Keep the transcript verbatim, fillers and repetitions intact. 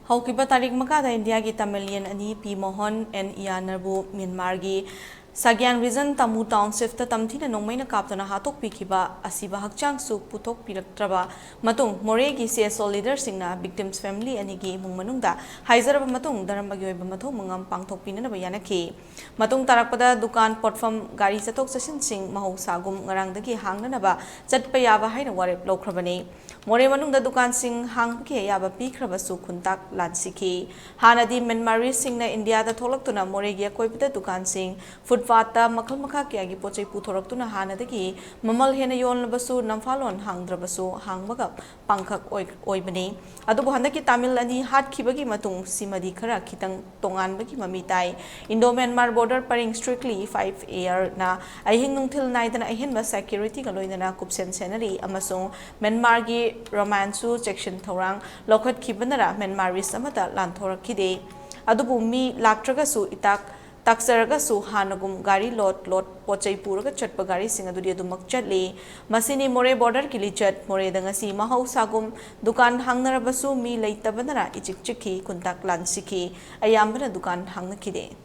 ꯍꯧꯈꯤꯕ ꯇꯥꯔꯤꯛ ꯃꯉꯥꯗ ꯏꯟꯗꯤꯌꯥꯒꯤ ꯇꯥꯃꯤꯜ ꯌꯦꯟ ꯑꯅꯤ ꯄꯤ ꯃꯣꯍꯟ ꯑꯦꯟ ꯏꯌꯥꯅꯔꯕꯨ ꯃ꯭ꯌꯥꯟꯃꯥꯔꯒꯤ ꯁꯥꯒ꯭ꯌꯥꯟ ꯔꯤꯖꯟ ꯇꯥꯃꯨ ꯇꯥꯎꯟꯁꯤꯞꯇ ꯇꯝꯊꯤꯅ ꯅꯣꯡꯃꯩꯅ ꯀꯥꯞꯇꯨꯅ ꯍꯥꯠꯇꯣꯛꯄꯤꯈꯤꯕ ꯑꯁꯤꯕ ꯍꯛꯆꯥꯡꯁꯨ ꯄꯨꯊꯣꯛꯄꯤꯔꯛꯇ꯭ꯔꯕ ꯃꯇꯨꯡ, ꯃꯣꯔꯦꯒꯤ ꯁꯤ ꯑꯦꯁ ꯑꯣ ꯂꯤꯗꯔꯁꯤꯡꯅ ꯚꯤꯛꯇꯤꯝꯁ ꯐꯦꯃꯤꯂꯤ ꯑꯅꯤꯒꯤ ꯏꯃꯨꯡ ꯃꯅꯨꯡꯗ ꯍꯥꯏꯖꯔꯕ ꯃꯇꯨꯡ ꯙꯔꯃꯒꯤ ꯑꯣꯏꯕ ꯃꯊꯧ ꯃꯉꯝ ꯄꯥꯡꯊꯣꯛꯄꯤꯅꯅꯕ ꯌꯥꯅꯈꯤ꯫ ꯃꯇꯨꯡ ꯇꯥꯔꯛꯄꯗ ꯗꯨꯀꯥꯟ, ꯄꯣꯠꯐꯝ, ꯒꯥꯔꯤ ꯆꯠꯊꯣꯛ ꯆꯠꯁꯤꯟꯁꯤꯡ ꯃꯍꯧꯁꯥꯒꯨꯝ ꯉꯔꯥꯡꯗꯒꯤ ꯍꯥꯡꯅꯅꯕ ꯆꯠꯄ ꯌꯥꯕ ꯍꯥꯏꯅ ꯋꯥꯔꯦꯞ ꯂꯧꯈ꯭ꯔꯕꯅꯤ꯫ ꯃꯣꯔꯦ ꯃꯅꯨꯡꯗ ꯗꯨꯀꯥꯟꯁꯤꯡ ꯍꯥꯡꯕꯒꯤ ꯑꯌꯥꯕ ꯄꯤꯈ꯭ꯔꯕꯁꯨ ꯈꯨꯟꯇꯥꯛ ꯂꯥꯟꯁꯤꯈꯤ꯫ ꯍꯥꯟꯅꯗꯤ ꯃ꯭ꯌꯥꯟꯃꯥꯔꯤꯁꯤꯡꯅ ꯏꯟꯗꯤꯌꯥꯗ ꯊꯣꯛꯂꯛꯇꯨꯅ ꯃꯣꯔꯦꯒꯤ ꯑꯀꯣꯏꯕꯗ ꯗꯨꯀꯥꯟꯁꯤꯡ, ꯐꯨꯠꯄꯥꯠꯇ ꯃꯈꯜ ꯃꯈꯥ ꯀꯌꯥꯒꯤ ꯄꯣꯠ ꯆꯩ ꯄꯨꯊꯣꯔꯛꯇꯨꯅ ꯍꯥꯟꯅꯗꯒꯤ ꯃꯃꯜ ꯍꯦꯟꯅ ꯌꯣꯜꯂꯕꯁꯨ ꯅꯝꯐꯥꯂꯣꯟ ꯍꯥꯡꯗ꯭ꯔꯕꯁꯨ ꯍꯥꯡꯕꯒ ꯄꯥꯡꯈꯛ ꯑꯣꯏ-, ꯑꯣꯏꯕꯅꯤ꯫ ꯑꯗꯨꯕꯨ ꯍꯟꯗꯛꯀꯤ ꯇꯥꯃꯤꯜ ꯑꯅꯤ ꯍꯥꯠꯈꯤꯕꯒꯤ ꯃꯇꯨꯡ ꯁꯤꯃꯗꯤ ꯈꯔ ꯈꯤꯇꯪ ꯇꯣꯉꯥꯟꯕꯒꯤ ꯃꯃꯤ ꯇꯥꯏ꯫ ꯏꯟꯗꯣ ꯃ꯭ꯌꯥꯟꯃꯥꯔ ꯕꯣꯔꯗꯔ ꯄꯔꯤꯡ ꯁ꯭ꯇ꯭ꯔꯤꯛꯂꯤ ꯐꯥꯏꯚ ꯑꯦ ꯑꯥꯔꯅ ꯑꯍꯤꯡ ꯅꯨꯡꯊꯤꯜ ꯅꯥꯏꯗꯅ ꯑꯍꯦꯟꯕ ꯁꯦꯀ꯭ꯌꯨꯔꯤꯇꯤꯒ ꯂꯣꯏꯅꯅ ꯀꯨꯞꯁꯦꯟ ꯁꯦꯟꯅꯔꯤ ꯑꯃꯁꯨꯡ ꯃ꯭ꯌꯥꯟꯃꯥꯔꯒꯤ ꯔꯣꯃꯥꯟꯁꯨ ꯆꯦꯛꯁꯤꯟ ꯊꯧꯔꯥꯡ ꯂꯧꯈꯠꯈꯤꯕꯅꯔ ꯃ꯭ꯌꯥꯟꯃꯥꯔꯤꯁ ꯑꯃꯠꯇ ꯂꯥꯟꯊꯣꯔꯛꯈꯤꯗꯦ꯫ ꯑꯗꯨꯕꯨ ꯃꯤ ꯂꯥꯛꯇ꯭ꯔꯒꯁꯨ ꯏꯇꯥꯛ ꯇꯥꯛꯆꯔꯒꯁꯨ ꯍꯥꯟꯅꯒꯨꯝ ꯒꯥꯔꯤ ꯂꯣꯠ ꯂꯣꯠ ꯄꯣꯠ ꯆꯩ ꯄꯨꯔꯒ ꯆꯠꯄ ꯒꯥꯔꯤꯁꯤꯡ ꯑꯗꯨꯗꯤ ꯑꯗꯨꯃꯛ ꯆꯠꯂꯤ꯫ ꯃꯁꯤꯅꯤ ꯃꯣꯔꯦ ꯕꯣꯔꯗꯔꯒꯤ ꯂꯤꯆꯠ꯫ ꯃꯣꯔꯦꯗ ꯉꯁꯤ ꯃꯍꯧꯁꯥꯒꯨꯝ ꯗꯨꯀꯥꯟ ꯍꯥꯡꯅꯔꯕꯁꯨ ꯃꯤ ꯂꯩꯇꯕꯅꯔ ꯏꯆꯤꯛ ꯆꯤꯛꯈꯤ, ꯈꯨꯟꯇꯥꯛ ꯂꯥꯟꯁꯤꯈꯤ꯫ ꯑꯌꯥꯝꯕꯅ ꯗꯨꯀꯥꯟ ꯍꯥꯡꯅꯈꯤꯗꯦ꯫